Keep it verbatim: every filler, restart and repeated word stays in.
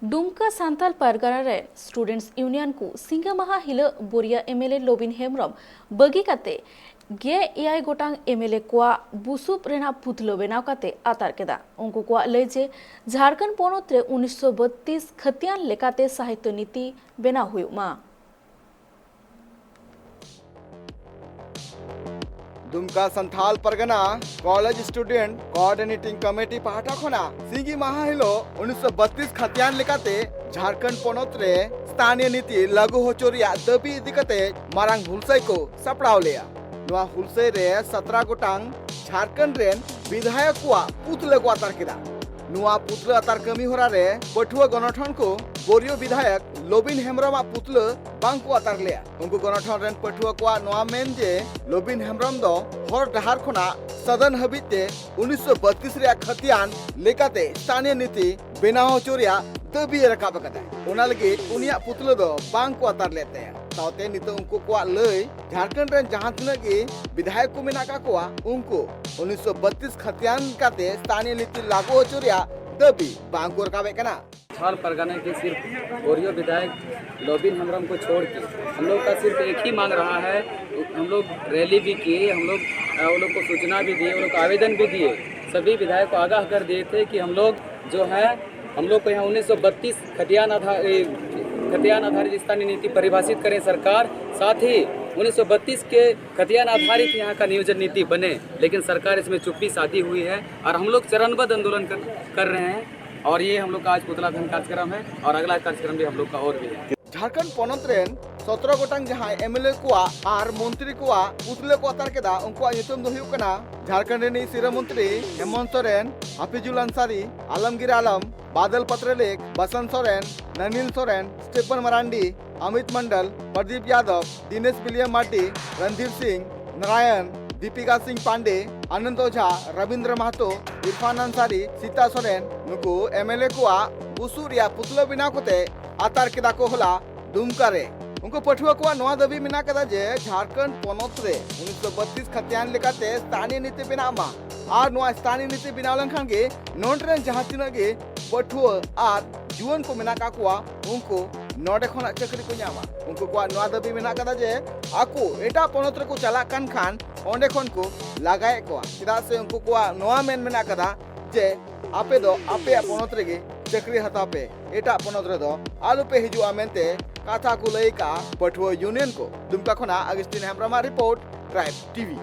ᱰᱩᱢᱠᱟ ᱥᱟᱱᱛᱟᱞ ᱯᱟᱨᱜᱟᱱᱟ ᱨᱮ students union ᱠᱚ ᱥᱤᱸᱜᱟᱹ ᱢᱟᱦᱟ ᱦᱤᱞᱳᱜ ᱵᱳᱨᱤᱭᱟ ᱮᱢᱮᱞᱮ ᱞᱚᱵᱤᱱ ᱦᱮᱢᱵᱨᱚᱢ ᱵᱟᱹᱜᱤ ᱠᱟᱛᱮ ᱜᱮᱞ ᱮᱭᱟᱭ ᱜᱚᱴᱟᱝ ᱮᱢᱮᱞᱮ ᱠᱚᱣᱟᱜ ᱵᱩᱥᱩᱵ ᱨᱮᱱᱟᱜ ᱯᱩᱛᱞᱟᱹ ᱵᱮᱱᱟᱣ ᱠᱟᱛᱮ ᱟᱛᱟᱨ ᱠᱮᱫᱟ᱾ ᱩᱱᱠᱩ ᱠᱚᱣᱟᱜ ᱞᱟᱹᱭ ᱡᱮ ᱡᱷᱟᱲᱠᱷᱚᱸᱰ ᱯᱚᱱᱚᱛ ᱨᱮ ᱩᱱᱤᱥᱥᱚ ᱵᱟᱛᱤᱥ ᱠᱷᱟᱹᱛᱤᱭᱟᱱ ᱞᱮᱠᱟᱛᱮ ᱥᱟᱦᱤᱛᱛᱚ ᱱᱤᱛᱤ ᱵᱮᱱᱟᱣ ᱦᱩᱭᱩᱜ ᱢᱟ᱾ ᱫᱩᱢᱠᱟ ᱥᱟᱱᱛᱷᱟᱞ ᱯᱟᱨᱜᱟᱱᱟ ᱠᱚᱞᱮᱡᱽ ᱥᱴᱩᱰᱮᱱᱴ ᱠᱳᱚᱨᱰᱤᱱᱮᱴᱤᱝ ᱠᱚᱢᱤᱴᱤ ᱯᱟᱦᱴᱟ ᱠᱷᱚᱱᱟᱜ ᱥᱤᱸᱜᱤ ᱢᱟᱦᱟ ᱦᱤᱞᱳᱜ ᱩᱱᱤᱥᱥᱚ ᱵᱟᱛᱤᱥ ᱠᱷᱟᱛᱤᱭᱟᱱ ᱞᱮᱠᱟᱛᱮ ᱡᱷᱟᱲᱠᱷᱚᱸᱰ ᱯᱚᱱᱚᱛ ᱨᱮ ᱥᱛᱷᱟᱱᱤᱭᱚ ᱱᱤᱛᱤ ᱞᱟᱹᱜᱩ ᱦᱚᱪᱚ ᱨᱮᱭᱟᱜ ᱫᱟᱹᱵᱤ ᱤᱫᱤ ᱠᱟᱛᱮ ᱢᱟᱨᱟᱝ ᱦᱩᱞᱥᱟᱹᱭ ᱠᱚ ᱥᱟᱯᱲᱟᱣ ᱞᱮᱫᱼᱟ᱾ ᱱᱚᱣᱟ ᱦᱩᱞᱥᱟᱹᱭ ᱨᱮ ᱥᱟᱛᱨᱟ ᱜᱚᱴᱟᱝ ᱡᱷᱟᱲᱠᱷᱚᱸᱰ ᱨᱮᱱ ᱵᱤᱫᱷᱟᱭᱚᱠ ᱠᱚᱣᱟᱜ ᱯᱩᱛᱞᱟᱹ ᱠᱚ ᱟᱛᱟᱨ ᱠᱮᱫᱟ᱾ ᱱᱚᱣᱟ ᱯᱩᱛᱞᱟᱹ ᱟᱛᱟᱨ ᱠᱟᱹᱢᱤ ᱦᱚᱨᱟ ᱨᱮ ᱯᱟᱹᱴᱷᱩᱣᱟᱹ ᱜᱚᱱᱚᱴᱷᱚᱱ ᱠᱚ ᱵᱳᱨᱤᱭᱚ ᱵᱤᱫᱷᱟᱭᱚᱠ ᱞᱚᱵᱤᱱ ᱦᱮᱢᱵᱨᱚᱢᱟᱜ ᱯᱩᱛᱞᱟᱹ ᱵᱟᱝ ᱠᱚ ᱟᱛᱟᱨ ᱞᱮᱫᱼᱟ᱾ ᱩᱱᱠᱩ ᱜᱚᱱᱚᱴᱷᱚᱱ ᱨᱮᱱ ᱯᱟᱹᱴᱷᱩᱣᱟᱹ ᱠᱚᱣᱟᱜ ᱱᱚᱣᱟ ᱢᱮᱱ ᱡᱮ ᱞᱚᱵᱤᱱ ᱦᱮᱢᱵᱨᱚᱢ ᱫᱚ ᱦᱚᱨ ᱰᱟᱦᱟᱨ ᱠᱷᱚᱱᱟᱜ ᱥᱚᱫᱚᱱ ᱦᱟᱹᱵᱤᱡ ᱛᱮ ᱩᱱᱤᱥᱥᱚ ᱵᱟᱛᱤᱥ ᱨᱮᱭᱟᱜ ᱠᱷᱟᱹᱛᱤᱭᱟᱱ ᱞᱮᱠᱟᱛᱮ ᱥᱛᱷᱟᱱᱤᱭᱚ ᱱᱤᱛᱤ ᱵᱮᱱᱟᱣ ᱦᱚᱪᱚ ᱨᱮᱭᱟᱜ ᱫᱟᱹᱵᱤᱭᱮ ᱨᱟᱠᱟᱵ ᱟᱠᱟᱫᱟ᱾ ᱚᱱᱟ ᱞᱟᱹᱜᱤᱫ ᱩᱱᱤᱭᱟᱜ ᱯᱩᱛᱞᱟᱹ ᱫᱚ ᱵᱟᱝ ᱠᱚ ᱟᱛᱟᱨ ᱞᱮᱫ ᱛᱟᱭᱟ᱾ ᱥᱟᱶᱛᱮ ᱱᱤᱛᱚᱜ ᱩᱱᱠᱩ ᱠᱚᱣᱟᱜ ᱞᱟᱹᱭ, ᱡᱷᱟᱲᱠᱷᱚᱸᱰ ᱨᱮᱱ ᱡᱟᱦᱟᱸ ᱛᱤᱱᱟᱹᱜ ᱜᱮ ᱵᱤᱫᱷᱟᱭᱚᱠ ᱠᱚ ᱢᱮᱱᱟᱜ ᱟᱠᱟᱫ ᱠᱚᱣᱟ, ᱩᱱᱠᱩ ᱩᱱᱤᱥᱥᱚ ᱵᱟᱛᱤᱥ ᱠᱷᱟᱹᱛᱤᱭᱟᱱ ᱠᱟᱛᱮ ᱥᱛᱷᱟᱱᱤᱭᱚ ᱱᱤᱛᱤ ᱞᱟᱹᱜᱩ ᱦᱚᱪᱚ ᱨᱮᱭᱟᱜ ᱫᱟᱹᱵᱤ ᱵᱟᱝ ᱠᱚ ᱨᱟᱠᱟᱵᱮᱫ ᱠᱟᱱᱟ᱾ ᱥᱟᱱᱛᱷᱟᱞ ᱯᱟᱨᱜᱟᱱᱟ के सिर्फ बोरियो विधायक लोबिन हेम्ब्रम को छोड़ के हम लोग का सिर्फ एक ही मांग रहा है। हम लोग रैली भी किए, हम लोग, अ, वो लोग को सूचना भी दिए, वो लोग को आवेदन भी दिए, सभी विधायक को आगाह कर दिए थे कि हम लोग जो है, हम लोग को यहाँ उन्नीस सौ बत्तीस खतियान आधार, ए, खतियान आधारित स्थानीय नीति परिभाषित करें सरकार, साथ ही उन्नीस सौ बत्तीस के खतियान आधारित यहाँ का नियोजन नीति बने, लेकिन सरकार इसमें चुप्पी साधी हुई है और हम लोग चरणबद्ध आंदोलन कर, कर रहे हैं। और ये हम लोग का आज पुतला दहन कार्यक्रम है और अगला कार्यक्रम भी हम लोग का और भी है। ᱡᱷᱟᱲᱠᱷᱚᱸᱰ ᱯᱚᱱᱚᱛ ᱨᱮᱱ ᱥᱚᱛᱨᱚ ᱜᱚᱴᱟᱝ ᱡᱟᱦᱟᱸᱭ ᱮᱢᱮᱞᱮ ᱠᱚᱣᱟᱜ ᱟᱨ ᱢᱚᱱᱛᱨᱤ ᱠᱚᱣᱟᱜ ᱯᱩᱛᱞᱟᱹ ᱠᱚ ᱟᱛᱟᱨ ᱠᱮᱫᱟ, ᱩᱱᱠᱩᱣᱟᱜ ᱧᱩᱛᱩᱢ ᱫᱚ ᱦᱩᱭᱩᱜ ᱠᱟᱱᱟ ᱡᱷᱟᱲᱠᱷᱚᱸᱰ ᱨᱤᱱᱤᱡ ᱥᱤᱨᱟᱹ ᱢᱚᱱᱛᱨᱤ ᱦᱮᱢᱚᱱᱛ ᱥᱚᱨᱮᱱ, ᱦᱟᱯᱤᱡᱩᱞ ᱟᱱᱥᱟᱨᱤ, ᱵᱟᱫᱚᱞ ᱯᱟᱛᱨᱟᱞᱮᱠᱷ, ᱵᱟᱥᱚᱱᱛ ᱥᱚᱨᱮᱱ, ᱱᱟᱱᱤᱞ ᱥᱚᱨᱮᱱ, ᱥᱴᱤᱯᱷᱟᱱ ᱢᱟᱨᱟᱱᱰᱤ, ᱚᱢᱤᱛ ᱢᱚᱱᱰᱚᱞ, ᱯᱨᱚᱫᱤᱯ ᱭᱟᱫᱚᱵ, ᱫᱤᱱᱮᱥ ᱵᱤᱞᱤᱭᱟᱢ ᱢᱟᱨᱰᱤ, ᱨᱚᱱᱫᱷᱤᱨ ᱥᱤᱝ, ᱱᱟᱨᱟᱭᱚᱱ, ᱫᱤᱯᱤᱠᱟ ᱥᱤᱝ ᱯᱟᱱᱰᱮ, ᱟᱱᱚᱱᱫ ᱳᱡᱷᱟ, ᱨᱚᱵᱤᱱᱫᱨᱚ ᱢᱟᱦᱟᱛᱚ, ᱤᱨᱯᱷᱟᱱ ᱟᱱᱥᱟᱨᱤ, ᱥᱤᱛᱟ ᱥᱚᱨᱮᱱ, ᱱᱩᱠᱩ ᱮᱢᱮᱞᱮ ᱠᱚᱣᱟᱜ ᱵᱩᱥᱩᱵ ᱨᱮᱭᱟᱜ ᱯᱩᱛᱞᱟᱹ ᱵᱮᱱᱟᱣ ᱠᱟᱛᱮ ᱟᱛᱟᱨ ᱠᱮᱫᱟ ᱠᱚ ᱦᱚᱞᱟ ᱫᱩᱢᱠᱟ ᱨᱮ᱾ ᱩᱱᱠᱩ ᱯᱟᱹᱴᱷᱩᱣᱟᱹ ᱠᱚᱣᱟᱜ ᱱᱚᱣᱟ ᱫᱟᱹᱵᱤ ᱢᱮᱱᱟᱜ ᱠᱟᱫᱟ ᱡᱮ ᱡᱷᱟᱲᱠᱷᱚᱸᱰ ᱯᱚᱱᱚᱛ ᱨᱮ ᱩᱱᱤᱥᱥᱚ ᱵᱟᱛᱤᱥ ᱠᱷᱟᱛᱤᱭᱟᱱ ᱞᱮᱠᱟᱛᱮ ᱥᱛᱷᱟᱱᱤᱭᱚ ᱱᱤᱛᱤ ᱵᱮᱱᱟᱣ ᱢᱟ ᱟᱨ ᱱᱚᱣᱟ ᱥᱛᱷᱟᱱᱤᱭᱚ ᱱᱤᱛᱤ ᱵᱮᱱᱟᱣ ᱞᱮᱱᱠᱷᱟᱱ ᱜᱮ ᱱᱚᱰᱮ ᱨᱮᱱ ᱡᱟᱦᱟᱸ ᱛᱤᱱᱟᱹᱜ ᱜᱮ ᱯᱟᱹᱴᱷᱩᱣᱟᱹ ᱟᱨ ᱡᱩᱣᱟᱹᱱ ᱠᱚ ᱢᱮᱱᱟᱜ ᱟᱠᱟᱫ ᱠᱚᱣᱟ, ᱩᱱᱠᱩ ᱱᱚᱰᱮ ᱠᱷᱚᱱᱟᱜ ᱪᱟᱹᱠᱨᱤ ᱠᱚ ᱧᱟᱢᱟ᱾ ᱩᱱᱠᱩ ᱠᱚᱣᱟᱜ ᱱᱚᱣᱟ ᱫᱟᱹᱵᱤ ᱢᱮᱱᱟᱜ ᱟᱠᱟᱫᱟ ᱡᱮ ᱟᱠᱚ ᱮᱴᱟᱜ ᱯᱚᱱᱚᱛ ᱨᱮᱠᱚ ᱪᱟᱞᱟᱜ ᱠᱟᱱ ᱠᱷᱟᱱ ᱚᱸᱰᱮ ᱠᱷᱚᱱ ᱠᱚ ᱞᱟᱜᱟᱭᱮᱫ ᱠᱚᱣᱟ᱾ ᱪᱮᱫᱟᱜ ᱥᱮ ᱩᱱᱠᱩ ᱠᱚᱣᱟᱜ ᱱᱚᱣᱟ ᱢᱮᱱ ᱢᱮᱱᱟᱜ ᱟᱠᱟᱫᱟ ᱡᱮ ᱟᱯᱮ ᱫᱚ ᱟᱯᱮᱭᱟᱜ ᱯᱚᱱᱚᱛ ᱨᱮᱜᱮ ᱪᱟᱹᱠᱨᱤ ᱦᱟᱛᱟᱣ ᱯᱮ, ᱮᱴᱟᱜ ᱯᱚᱱᱚᱛ ᱨᱮᱫᱚ ᱟᱞᱚᱯᱮ ᱦᱤᱡᱩᱜᱼᱟ ᱢᱮᱱᱛᱮ ᱠᱟᱛᱷᱟ ᱠᱚ ᱞᱟᱹᱭ ᱟᱠᱟᱫᱼᱟ ᱯᱟᱹᱴᱷᱩᱣᱟᱹ ᱤᱭᱩᱱᱤᱭᱚᱱ ᱠᱚ᱾ ᱫᱩᱢᱠᱟ ᱠᱷᱚᱱᱟᱜ ᱟᱜᱚᱥᱴᱤᱱ ᱦᱮᱢᱵᱨᱚᱢᱟᱜ ᱨᱤᱯᱳᱨᱴ, ᱴᱨᱟᱭᱤᱵᱽ ᱴᱤᱵᱷᱤ᱾